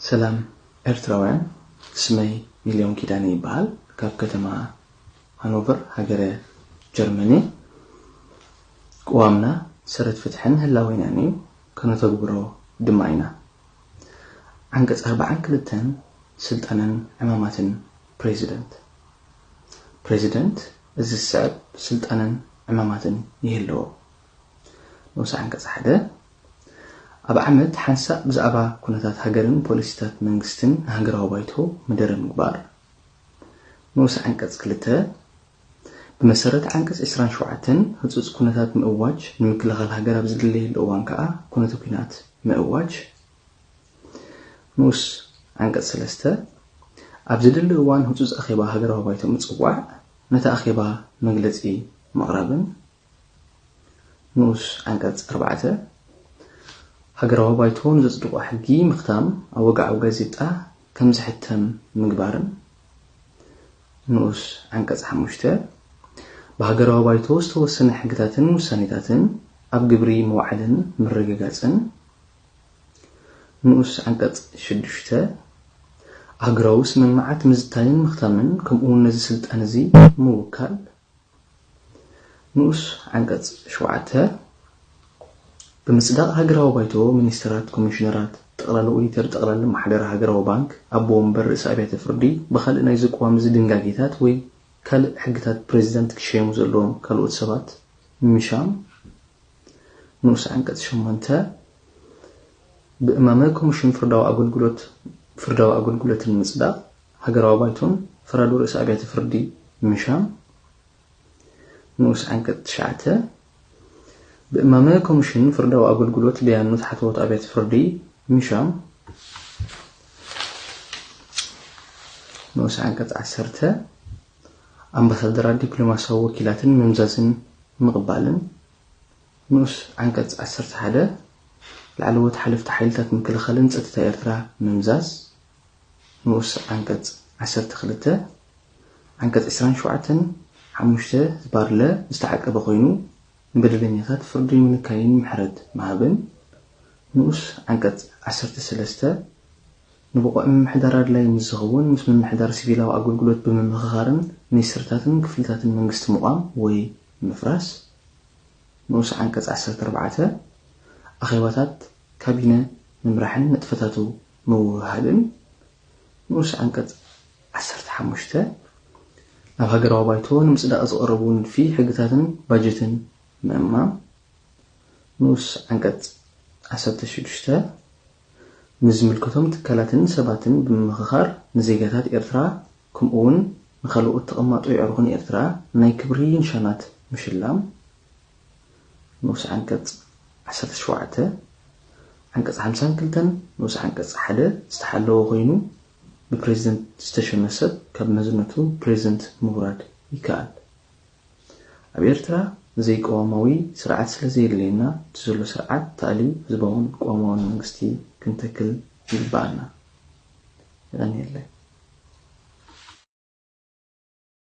ሰላም ኤርትራውያን፣ ስመይ ሚልዮን ኪዳነ ይበሃል። ካብ ከተማ ሃኖቨር ሃገረ ጀርመኒ። ቅዋምና ሰረት ፍትሕን ህላዌናን እዩ፣ ከነተግብሮ ድማ ኢና። ዓንቀጽ ኣርባዓን ክልተን፣ ስልጣንን ዕማማትን ፕሬዚደንት። ፕሬዚደንት እዚ ዝስዕብ ስልጣንን ዕማማትን ይህልዎ። ንኡስ ዓንቀጽ ሓደ፣ ኣብ ዓመት ሓንሳእ ብዛዕባ ኩነታት ሃገርን ፖሊሲታት መንግስትን ንሃገራዊ ባይቶ መደረ ምግባር። ንኡስ ዓንቀጽ ክልተ፣ ብመሰረት ዓንቀጽ ዕስራን ሸውዓተን ህጹጽ ኩነታት ምእዋጅ ንምክልኻል ሃገር ኣብ ዝድለየሉ እዋን ከኣ ኩነተ ኲናት ምእዋጅ። ንኡስ ዓንቀጽ ሰለስተ፣ ኣብ ዝድሊ እዋን ህጹጽ ኣኼባ ሃገራዊ ባይቶ ምጽዋዕ፣ ነቲ ኣኼባ መግለጺ ምቕራብን። ንኡስ ዓንቀጽ ኣርባዕተ፣ ሃገራዊ ባይቶ ንዘጽድቖ ሕጊ ምኽታም፣ ኣብ ወግዓዊ ጋዜጣ ከም ዝሕተም ምግባርን። ንኡስ ዓንቀጽ ሓሙሽተ፣ ብሃገራዊ ባይቶ ዝተወሰነ ሕግታትን ውሳኔታትን ኣብ ግብሪ ምውዓልን ምርግጋጽን። ንኡስ ዓንቀጽ ሽዱሽተ፣ ኣህጉራዊ ስምምዓት ምዝታይን ምኽታምን፣ ከምኡ እውን ነዚ ስልጣን እዚ ምውካል። ንኡስ ዓንቀጽ ሸውዓተ፣ ብምጽዳቕ ሃገራዊ ባይቶ ሚኒስተራት፣ ኮሚሽነራት፣ ጠቕላሊ ኦዲተር፣ ጠቕላሊ ኣመሓዳሪ ሃገራዊ ባንክ፣ ኣቦ ወንበር ርእሰ ኣብያተ ፍርዲ፣ ብኻልእ ናይዚ ቅዋም እዚ ድንጋጌታት ወይ ካልእ ሕግታት ፕሬዚደንት ክሸየሙ ዘለዎም ካልኦት ሰባት ምሻም። ንኡስ ዓንቀጽ ሸሞንተ፣ ብእማመ ኮሚሽን ፍርዳዊ ኣገልግሎት፣ ፍርዳዊ ኣገልግሎትን ምጽዳቕ ሃገራዊ ባይቶን ፈራዶ ርእሰ ኣብያተ ፍርዲ ምሻም። ንኡስ ዓንቀጽ ትሽዓተ፣ ብእማመ ኮሚሽን ፍርዳዊ ኣገልግሎት ደያኑ ታሕተዎት ኣብያተ ፍርዲ ምሻም። ንኡስ ዓንቀጽ ዓሰርተ፣ ኣምባሳደራት፣ ዲፕሎማስያዊ ወኪላትን ምምዛዝን ምቕባልን። ንኡስ ዓንቀጽ ዓሰርተ ሓደ፣ ላዕለዎት ሓለፍቲ ሓይልታት ምክልኻልን ጸጥታ ኤርትራ ምምዛዝ። ንኡስ ዓንቀጽ ዓሰርተ ክልተ፣ ዓንቀጽ ዕስራን ሸውዓተን ሓሙሽተ ዝባርለ ዝተዓቀበ ኮይኑ፣ ንበደለኛታት ፍርዲ ምንካይን ምሕረት ምሃብን። ንኡስ ዓንቀጽ ዓሰርተ ሰለስተ፣ ንብቑዕ ምምሕዳር ኣድላዪ ምስ ዝኸውን፣ ምስ ምምሕዳር ሲቪላዊ ኣገልግሎት ብምምኽኻርን ሚኒስትርታትን ክፍልታትን መንግስቲ ምቋም ወይ ምፍራስ። ንኡስ ዓንቀጽ ዓሰርተ ኣርባዕተ፣ ኣኼባታት ካቢነ ምምራሕን ንጥፈታቱ ምውህሃድን። ንኡስ ዓንቀጽ ዓሰርተ ሓሙሽተ፣ ናብ ሃገራዊ ባይቶ ንምጽዳቕ ዝቐረቡ ንድፊ ሕግታትን ባጀትን ምእማም። ንኡስ ዓንቀጽ ዓሰርተ ሽዱሽተ፣ ምስ ዝምልከቶም ትካላትን ሰባትን ብምምኽኻር ንዜጋታት ኤርትራ ከምኡውን ንኻልኦት ተቐማጦ የዕሩኽን ኤርትራ ናይ ክብሪ ኒሻናት ምሽላም። ንኡስ ዓንቀጽ ዓሰርተ ሸውዓተ፣ ዓንቀጽ ሓምሳን ክልተን ንኡስ ዓንቀጽ ሓደ ዝተሓለወ ኮይኑ፣ ብፕሬዚደንት ዝተሸመ ሰብ ካብ መዝነቱ ፕሬዚደንት ምውራድ ይከኣል። ኣብ ኤርትራ ዘይቅዋማዊ ስርዓት ስለ ዘየድልየና፣ እቲ ዘሎ ስርዓት ተኣልዩ ህዝባውን ቅዋማውን መንግስቲ ክንተክል ይግበኣና። የቐንየለይ።